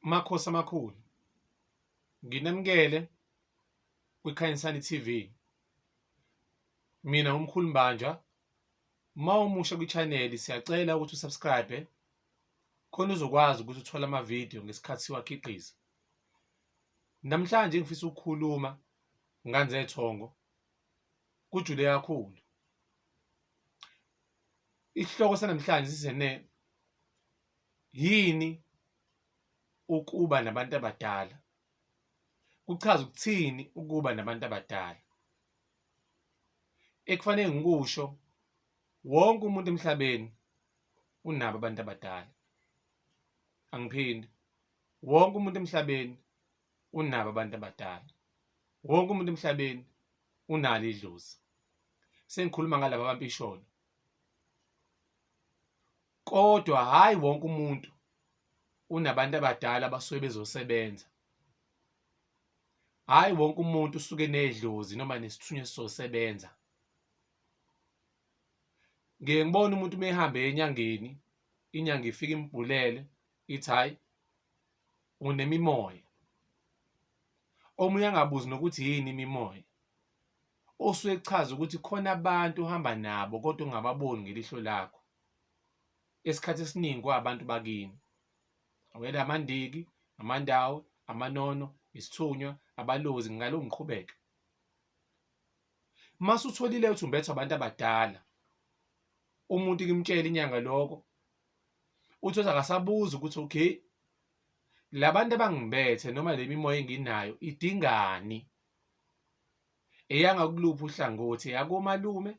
Makhosi amakhulu, nginamukele kwiKhanyisani TV. Mina uMkhulu Mbanjwa, uma umusha kwi-channel siyacela ukuthi usubscribe khona uzokwazi ukuthi uthole amavidiyo ngesikhathi siwakhiqiza. Namhlanje ngifisa ukukhuluma nganzethongo kujule kakhulu. Isihloko sanamhlanje sisene Yini ukuba nabantu abadala? Kuchaza ukuthini ukuba nabantu abadala? Ekufanele ngikusho, wonke umuntu emhlabeni unabo abantu abadala. Angiphinde, wonke umuntu emhlabeni unabo abantu abadala. Wonke umuntu emhlabeni unalo idlozi. Sengikhuluma ngalaba abampisholo. Kodwa hhayi wonke umuntu unabantu abadala abasuke bezosebenza. Hhayi wonke umuntu usuke nedlozi noma nesithunywa esizosebenza. Ngiye ngibone umuntu uma ehambe enyangeni, inyanga ifike imbhulele ithi hhayi unemimoya. Omunye angabuzi nokuthi yini imimoya. Osuke kuchaza ukuthi khona abantu ohamba nabo kodwa ongababoni ngelihlo lakho. Isikhathi esiningi kwabantu bakini. Awele amandiki, amandawo, amanono, isithunywa, abalozi ngingalokhu ngiqhubeke. Mase utholile ukuthi umbethwa abantu abadala, umuntu ikimtshela inyanga lokho, uthi akasabuzi ukuthi okay labantu abangibethe noma le mimoya enginayo idingani eyangakuluphi uhlangothi eyakomalume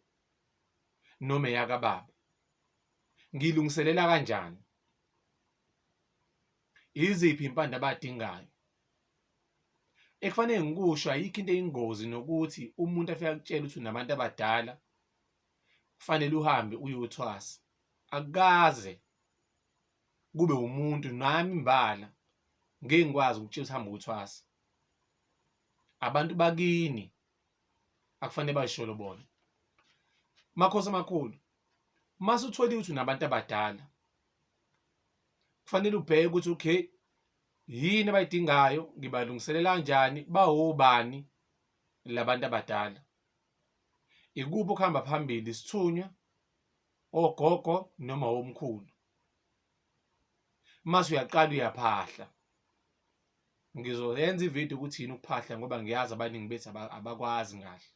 noma eyakababa ngilungiselela kanjani iziphi impande abadingayo ekufanele ngikusho ayikho into eyingozi nokuthi umuntu afike akutshela ukuthi unabantu abadala kufanele uhambe uyothwasa akukaze kube umuntu nami imbala ngeke ngikwazi ukutshela ukuthi hamba uthwasa abantu bakini akufanele bayisholo bona makhosi amakhulu mase utholile ukuthi unabantu abadala kufanele ubheke ukuthi okay yini abayidingayo ngibalungiselela kanjani bawobani labantu abadala ikuphi okuhamba phambili isithunywa ogogo noma omkhulu mase uyaqala uyaphahla Ngizoyenza ividiyo ukuthi yini ukuphahla ngoba ngiyazi abaningi bethu abakwazi kahle.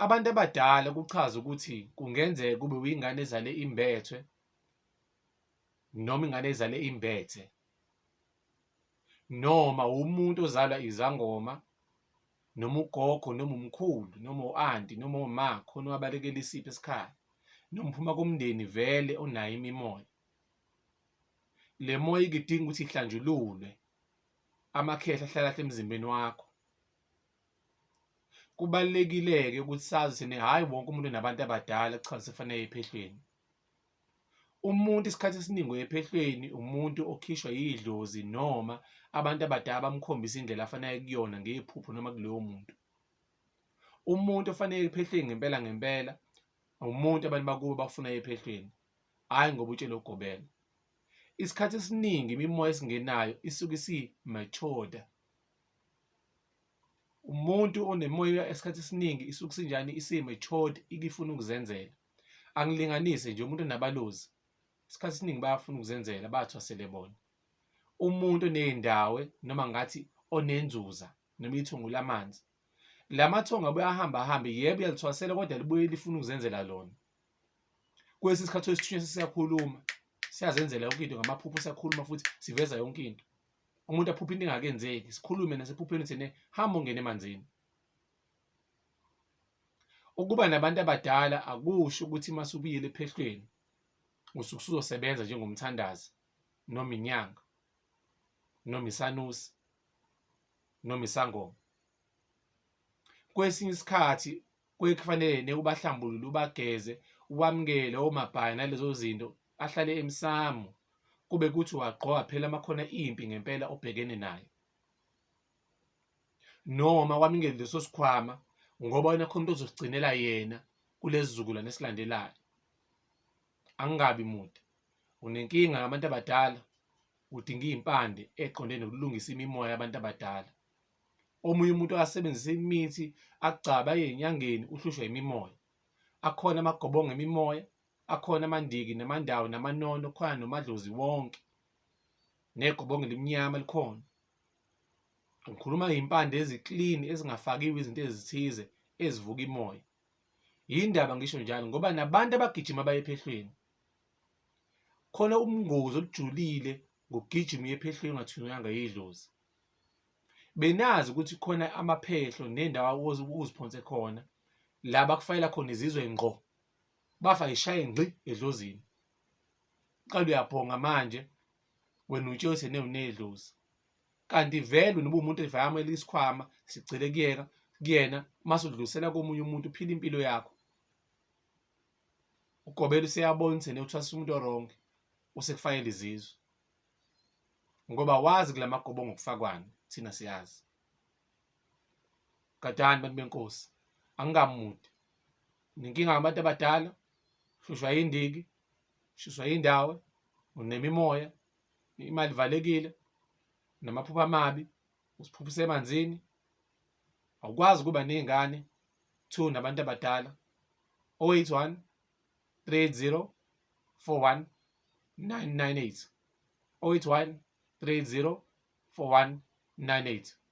Abantu abadala kuchaza ukuthi kungenzeka kube uyingane ezale imbethwe noma ingane ezale imbethe noma umuntu ozalwa izangoma noma ugogo noma umkhulu noma u-anti noma oma khona owabalekela isiphi esikhaya noma uphuma kumndeni vele onayo imimoya. Le moya ikidinga ukuthi ihlanjululwe amakhehla ahlala kahle emzimbeni wakho. Kubalulekile-ke ukuthi sazi thina hhayi wonke umuntu unabantu abadala kuchaza sefanele ephehlweni. Umuntu isikhathi esiningi uya ephehlweni umuntu okhishwa yidlozi noma abantu abadala bamkhombisa indlela afanele kuyona ngephupho noma kuloyo muntu. Umuntu ofanele ephehlweni ngempela ngempela umuntu abantu bakubo bafuna ephehlweni. hhayi ngoba utshele ugobela. Isikhathi esiningi imimoya esingenayo isuke isi-matured. Umuntu onemoya isikhathi esiningi isuke isinjani isi-matured ikifuna ukuzenzela. Angilinganise nje umuntu onabalozi isikhathi esiningi bayafuna ukuzenzela bathwasele bona. Umuntu oney'ndawo noma ngathi onenzuza noma ithungu lamanzi. La mathongo abuye ahambe ahambe yebo uyalithwasela kodwa libuye lifuna ukuzenzela lona. Kwesinye isikhathi isithunywa sesiyakhuluma siyazenzela yonke into ngamaphupho siyakhuluma futhi siveza yonke into. Umuntu aphuphe into engakenzeki sikhulume nasephupheni thina hamba ungene emanzini. Ukuba nabantu abadala akusho ukuthi uma usubuyile ephehlweni usuke usuzosebenza njengomthandazi noma inyanga noma isanusi noma isangoma. Kwesinye isikhathi kuye kufanele ne ubahlambulule ubageze uwamukele omabhaya nalezo zinto ahlale emsamo kube kuthi wagqoka phela amakhona impi ngempela obhekene nayo noma wamukele leso sikhwama ngoba wena khona umuntu ozosigcinela yena kulezi zukulwane esilandelayo. Angingabi mude unenkinga ngabantu abadala. Udinga iy'mpande eqonde nokulungisa imimoya yabantu abadala. Omunye umuntu akasebenzisa imithi akugcabe aye ey'nyangeni uhlushwa imimoya. Akhona amagobongo emimoya, akhona amandiki namandawo namanono, khona nomadlozi wonke. Negobongo elimnyama likhona. Ngikhuluma ngey'mpande ezi-clean ezingafakiwe izinto ezithize ezivuka imoya. Yindaba ngisho njalo ngoba nabantu abagijima baye ephehlweni khona ubungozi obujulile ngokugijima uye ephehlweni ungathunywanga yidlozi. Benazi ukuthi khona amaphehlo nendawo uziphonse khona la bakufakela khona izizwe ngqo bafa ishaye ngqi edlozini. Uqale uyabhonga manje wena utshela ukuthi ene unedlozi kanti vele wena ubuwumuntu evamele isikhwama sigcile kuyena kuyena mase udlulisela komunye umuntu uphila impilo yakho. Ugobela useyabona ukuthi ene uthwasisa umuntu o-wrong usekufakela izizwe ngoba wazi kulamagobongo kufakwane thina siyazi. Gadani bantu benkosi angingamude nenkinga ngabantu abadala hlushwa yindiki shiswa yindawo unemimoya imali ivalekile namaphupho amabi usiphuphisa emanzini awukwazi ukuba ney'ngane two nabantu abadala 081 380 41 998 081 380 4198.